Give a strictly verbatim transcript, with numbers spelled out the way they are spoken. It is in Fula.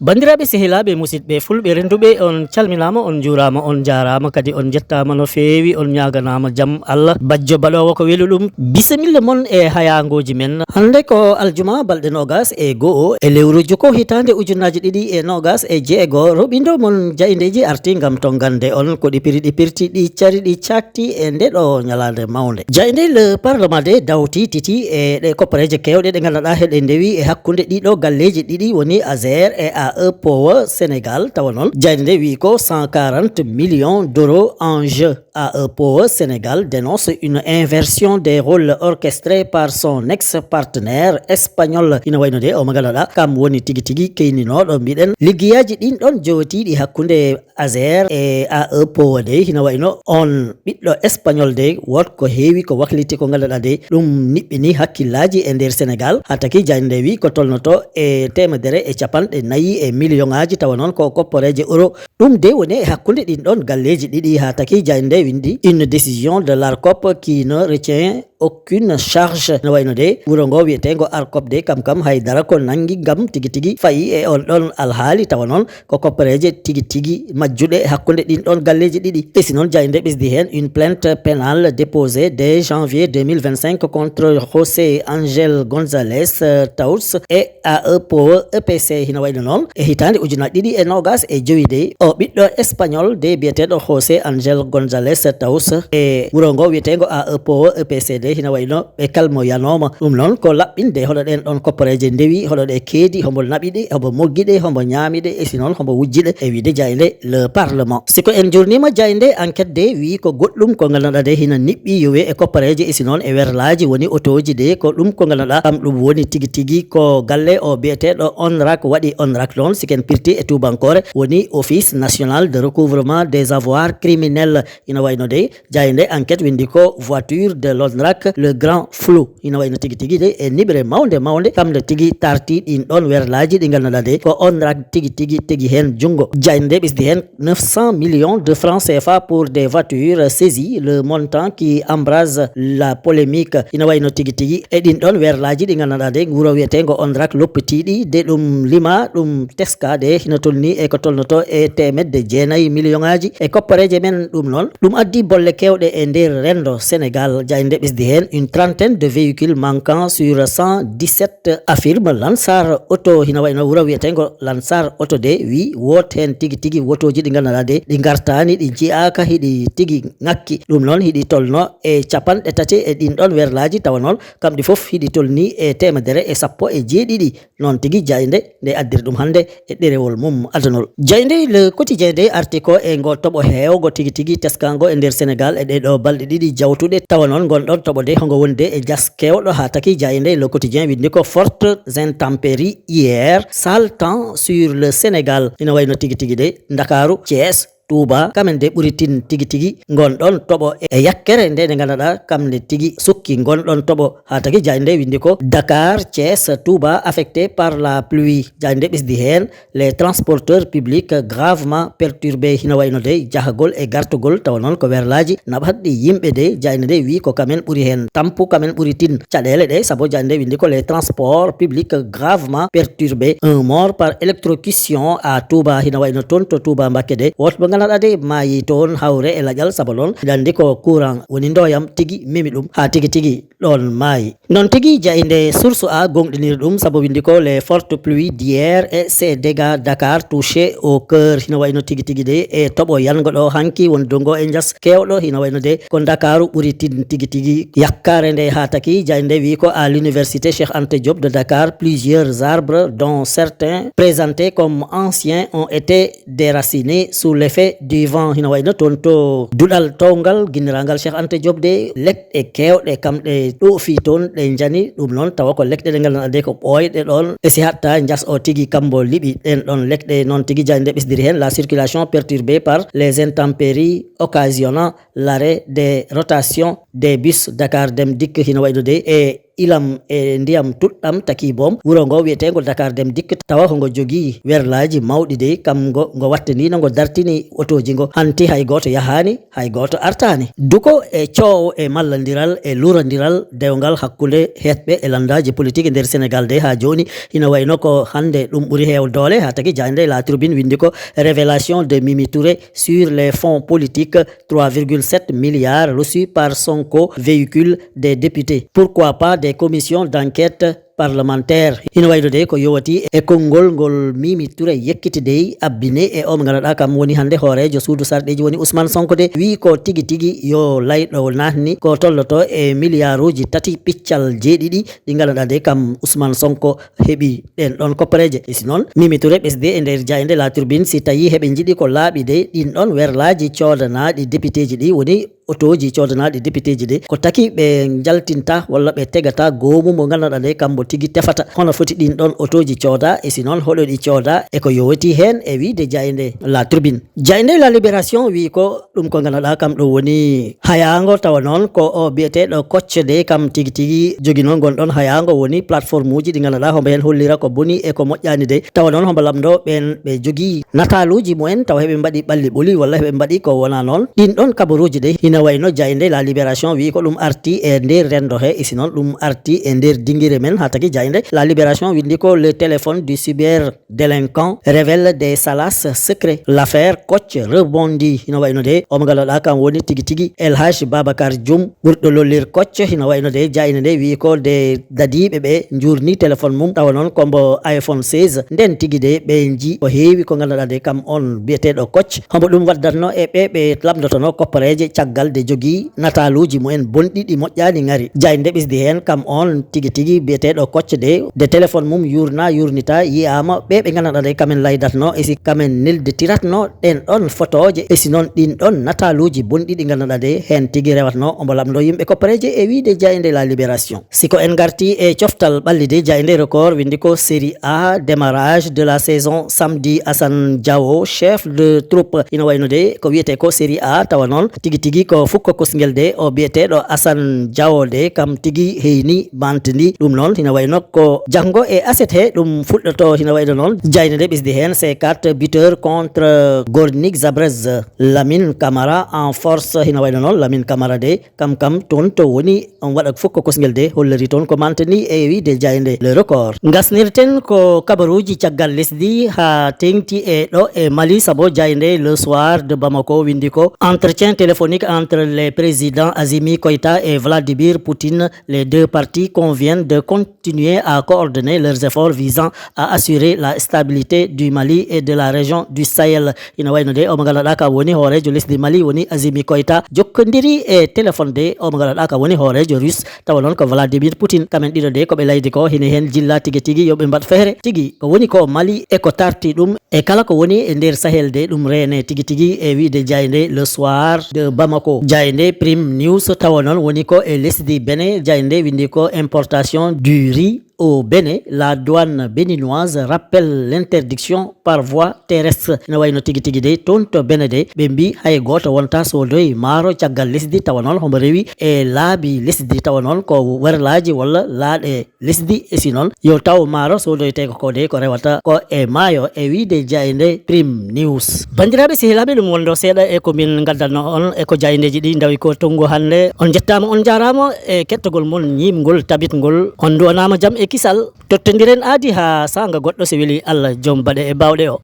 Banndiraaɓe, sehilaaɓe, musidɓe fulɓe rennduɓe, on calminaama, on njuuraama, on njaaraama, kadi on njettaama no feewi, on ñaaganaama jam Allah, bajjo baɗoowo ko weli ɗum. Bisimilla mon e hayaangooji men. Hannde ko aljuma, balɗe noogas e go'o e lewru juko, hitaande ujunnaaji ɗiɗi e noogas e jeego. Roɓindo mon jayndeeji arti ngam tonngande on ko ɗi piri, ɗi pirti, ɗi cari, ɗi caakti e nde ɗo ñalaande mawnde. Jaynde Le Parlement de dawti titi e ɗe koppareeje keewɗe ɗe ngannduɗaa heɗe ndewi e hakkunde ɗiɗo galleeji ɗiɗi woni Azer e A E Power Sénégal. Tawa noon jaynde nde wi ko cent quarante millions d'euros en jeu. A E Power Sénégal dénonce une inversion des rôles orchestrée par son ex-partenaire espagnol. Ina wayno de o mo ngannduɗaa kam woni tigi tigi keyninooɗo, mbiɗen, liggeyaaji ɗin ɗon jowotiiɗi hakkunde Azer e A E Power de. Ina wayno on ɓiɗɗo espagnol de, wood ko heewi ko wakliti ko ngannduɗaa de, ɗum niɓɓini hakkillaaji e nder Sénégal. Haa taki jaynde nde wi ko tolnoto e teemedere e capanɗe nayi e million ŋaaji, tawa noon ko kopporeeje euro. Ɗum de woni e hakkunde ɗin ɗon galleeji ɗiɗi, haa taki jaynde nde windi: une décision de l'ARCOP qui ne retient aucune charge. No wayno de wuro ngo wiyeteengo ARCOP de, kam kam hay dara ko nanngi ngam tigi tigi fayi e on ɗon alhaali, tawa noon ko koppareeje tigi tigi majjuɗe hakkunde ɗin ɗon galleeji ɗiɗi. E si noon jaynde nde ɓesdi heen: une plainte pénale déposée dès janvier deux mille vingt-cinq contre José Angel González, euh, Taus et A E Power E P C. Hino wayno noon e hitaande ujunaaji ɗiɗi e noogas e jowi de, o ɓiɗɗo espagnol de biyeteeɗo José Angel González Taus e wuro ngo wiyeteengo A E Power E P C de, hino wayno ɓe kalmoyanooma. Ɗum noon ko laɓɓinde hoɗo ɗen ɗon kopporeeje ndewi, hoɗo ɗe keedi, hombo naɓi ɗe, hombo moggi ɗe, hombo ñaami ɗe, e si noon hombo wujji ɗe, e wiide jaynde Le Parlement. Si ko en jurniima jaynde Enquête de, wii ko goɗɗum ko ngannduɗaa de hino niɓɓi yowe e koppareeje, e si noon e werlaaji, woni otooji de, ko ɗum ko ngannduɗaa kam ɗum woni tigi tigi ko galle o biyeteeɗo ONRAC waɗi. ONRAC noon, si ken pirti e tuubankoore, woni Office National de Recouvrement des Avoirs Criminels. Ina wayno de jaynde Enquête windi ko voiture de l'ONRAC, le grand flou. Ina wayno tigi tigi de e niɓre mawnde mawnde, kam nde tigi tarti ɗin ɗon werlaaji ɗi ngannduɗaa de ko ONRAC tigi tigi tegi heen junngo. Jaynde nde ɓesdi heen: neuf cents millions de francs C F A pour des voitures saisies, le montant qui embrase la polémique. Ina wayno tigi tigi e ɗin ɗon werlaaji ɗi ngannduɗaa de wuro wiyeteengo ONRAC loppitiiɗi de, ɗum lima, ɗum teska de hino tolni e ko tolnoto e teemedde jeenayi million ŋaaji e koppareeje men. Ɗum noon, ɗum addi bolle keewɗe e nder renndo Sénégal. Jaynde nde ɓesdi heen: une trentaine de véhicules manquants sur cent dix-sept, affirme Lansar Auto. Hino wayno wuro wiyeteengo Lansar Auto de, wii woot heen tigi tigi wotooji ɗi ngannduɗaa de ɗi ngartaani, ɗi njiyaaka, hiɗi tigi ŋakki. Ɗum noon hiɗi tolno e capanɗe tati e ɗin ɗon werlaaji, tawa noon kamɗi fof hiɗi tolni e teemedere e sappo e jeeɗiɗi. Noon tigi jaynde nde addiri ɗum hannde e ɗerewol mum adunol. Jaynde Le Quotidien de arti ko e ngo toɓo heewgo tigi tigi teskango e nder Sénégal e ɗee ɗoo balɗe ɗiɗi jawtuɗe. Tawa noon ngon ɗon toɓo de hongo woni de e jas keewɗo, haa taki jaynde Le Quotidien windi ko fortes intempéries hier, sale temps sur le Sénégal. Ina wayno tigi tigi de Ndakaaru, Thiès, Touba, kamen de ɓuri tin tigi tigi ngon ɗon toɓo e yakkere nde, nde ngannduɗaa kam nde tigi sukki ngon ɗon toɓo. Haa taki jaynde nde windi ko Dakar, Thiès, Touba affecté par la pluie. Jaynde nde ɓesdi heen: les transporteurs publics gravement perturbés. Hino wayno de jahagol e gartugol, tawa noon ko werlaaji naɓatɗi yimɓe de. Jaynde nde wii ko kamen ɓuri heen tampu, kamen ɓuri tin caɗeele ɗe, sabu jaynde nde windi ko les transports publics gravement perturbés, un mort par électrocution à Touba. Hino wayno toon to Touba Mbakke de, woto mo ngannduɗaa de maayi toon hawre e laƴal, sabu noon hiɗa anndi ko courant woni ndooyam tigi memi ɗum haa tigi tigi ɗon maayi. Noon tigi jaynde Source A goongɗiniri ɗum, sabu windi ko les fortes pluies d'hier et ses dégâts, Dakar touché au cœur. Hino wayno tigi tigi de e toɓo yanngo ɗo hanki woni dongo e njas keewɗo, hino wayno de ko Ndakaaru ɓuri tin tigi tigi yakkaare nde. Haa taki jaynde nde wii ko à l'université Cheikh Anta Diop de Dakar, plusieurs arbres dont certains présentés comme anciens ont été déracinés sous l'effet du vent. Hino wayno toon to duɗal towngal ginniraangal Cheikh Anta Diop de, leɗɗe keewɗe kam ɗe ɗoofi toon, ɗe njani. Ɗum noon tawa ko leɗɗe ɗe ngannduɗaa de ko ɓooyɗe ɗoon, e si hatta njas o tigi kambo liɓi. Ɗeen ɗoon leɗɗe noon tigi jaynde nde ɓesdiri heen: la circulation perturbée par les intempéries occasionnant l'arrêt de rotation des bus Dakar Dem Dikk. Hino wayno de e ilam e ndiyam tuɗɗam taki boom. Wuro ngo wiyeteengo Dakar Dem Dikk, tawa hongo jogii werlaaji mawɗi dey, kam ngo, ngo wattaniino, ngo dartini otooji ngo. Hanti hay gooto yahaani, hay gooto artaani. Duko e coowo e mallandiral e luurandiral dewngal hakkunde heetɓe e lanndaaji politik e nder Senegal dey haa jooni, ina wayno ko hannde ɗum ɓuri heew doole, haa taki jaande La Tribune winndi ko: Révélation de Mimi Touré sur les fonds politiques, trois virgule sept milliards reçus par Sonko, véhicule des députés. Pourquoi pas des commissions d'enquête parlementaire? Ina wayno dey ko yowati e konngol ngol Mimi Touré yekkiti dey, abbine e o mo ngannduɗaa kam woni hannde hooreejo suudu sarɗeeji, woni Ousmane Sonko de, wii ko tigi tigi yo layɗo naatni ko tolloto e miliyaaruuji tati piccal jeeɗiɗi ɗi ngannduɗaa dey kam Ousmane Sonko heɓi ɗeen ɗoon koppareeje. E si noon, Mimi Touré ɓesdi e nder jaayde La Tribune, si tawii heɓe njiɗi ko laaɓi dey, ɗiin ɗoon werlaaji coodanaaɗi depiteeji ɗi, woni otooji coodanaaɗi depiteeji ɗi, ko taki ɓe njaltinta walla ɓe tegata goomu mo ngannduɗaa dey kam mbo tigi tefata. Hono foti ɗiin ɗoon otooji cooda, e si noon hoɗo ɗi cooda, e ko yowiti heen e wiyde jaayde La Tribune. Jaayde La Libération wii ko ɗum ko ngannduɗaa kam ɗum woni hayaango, tawa noon ko o biyeteeɗo Kocc dey kam tigi tigi joginoo ngon ɗoon hayaango, woni plateforme uji ɗi ngannduɗaa hombo heen hollira ko boni e ko moƴƴaani dey. Tawa noon hombo lamndoo ɓeen ɓe jogii nataaluuji mumen, tawa heɓe mbaɗi ɓalli ɓoli walla heɓe mbaɗi ko wonaa noon. Ɗiin ɗoon kabaruuji dey, ina wayno jaayde La Libération wii ko ɗum arti e nder renndo he, e si noon ɗum arti e nder dingire men, haa taki jaayde La Libération winndi ko: Le téléphone du cyber délinquant révèle des salaces secrets. L'affaire Kocc rebondit. Ina wayno dey, o mo ngannduɗaa kam woni tigi tigi El Hadj Babacar Dioum, ɓurɗo lollir Kocc. Ina wayno dey, jaayde nde wii ko nde dadiiɓe ɓe njuurni téléphone mum, tawa noon ko mbo iPhone seize. Nden tigi dey, ɓe nji ko heewi ko ngannduɗaa dey kam on biyeteeɗo Kocc. Hombo ɗum waddatno e ɓe ɓe lamndotono koppareeje caggal de jogii nataaluuji mumen bonɗi ɗi moƴƴaani ŋari. Jaayde nde ɓesdi heen kam on tigi tigi biyeteeɗo Kocc de, nde téléphone mum yuurna yuurnita yiyaama ɓe ɓe ngannduɗaa dey kamen laydatno, e si kamen nelditiratno ɗeen ɗoon fotooje, e si noon ɗiin ɗoon nataaluuji bonɗi ɗi ngannduɗaa dey heen tigi rewatno ombo lamndoo yimɓe koppareeje e wiyde jaayde La Libération. Si ko en ngarti e coftal ɓalli dey, jaayde Record winndi ko: Série A, démarrage de la saison samedi, Assane Diao, chef de troupe. Ina wayno dey ko wiyetee ko Série A, tawa noon tigi tigi ko fukko kosngel dey, o biyeteeɗo Assane Diao dey kam tigi heyni bantindi. Ɗum noon ina wayno ko janngo e aset he ɗum fuɗɗoto. Ina wayno noon jaayde nde ɓesdi heen: C quatre buteur contre Gornik Zabrez, Lamine Camara en force. Ina wayno noon Lamine Camara dey kam kam toon to woni on waɗa fof ko kosngel de, holliri toon ko mantani e wiyde jaayde Le Record. Ngasnirten ko kabaruuji caggal lesdi haa teeŋti e ɗo e Mali, sabu jaayde Le Soir de Bamako winndi ko: Entretien téléphonique entre les présidents Azimi Koïta et Vladimir Poutine, les deux parties conviennent de continuer à coordonner leurs efforts visant à assurer la stabilité du Mali et de la région du Sahel. Ina wayno de, omo ngannduɗaa ka woni hooreejo lesdi Mali, woni Azimi Koïta, jokkondiri e téléphone de, omo ngannduɗaa ka woni hooreejo Russe, tawa noon ko Vladimir Poutine. Kamen ɗiɗo de, ko ɓe laydi ko, hino heen jilla tigi tigi yo ɓe mbaɗ feere tigi ko woni ko Mali e ko tarti ɗum, e kala ko woni e nder Sahel de, ɗum reene tigi tigi, e wiyde jaayde Le Soir de Bamako. Jaayde Prime News tawa noon woni ko e lesdi Benin, jaayde winndi ko: Importation du riz au Bénin, la douane béninoise rappelle l'interdiction par voie terrestre. Ina wayno tigi tigi de, toon to Benin de, ɓe mbi hay gooto wonta soodoy maaro caggal lesdi, tawa noon homo rewi e laabi lesdi, tawa noon ko werlaaji walla laaɗe lesdi. E si noon, yo taw maaro soodoyteeko ko de, ko rewata ko e maayo, e wiyde jaayde Prime News. Banndiraaɓe sehilaaɓe, ɗum wonɗo seeɗa e ko min ngaddanno on e ko jaayndeeji ɗi ndawi ko tongu hannde. On njettaama, on njaaraama e kettagol mon ñiimgol, tabitgol. On nduwanaama jam e kisal. Tottondiren aadi haa saanga goɗɗo, so weli Allah, joom baɗe e baawɗe o.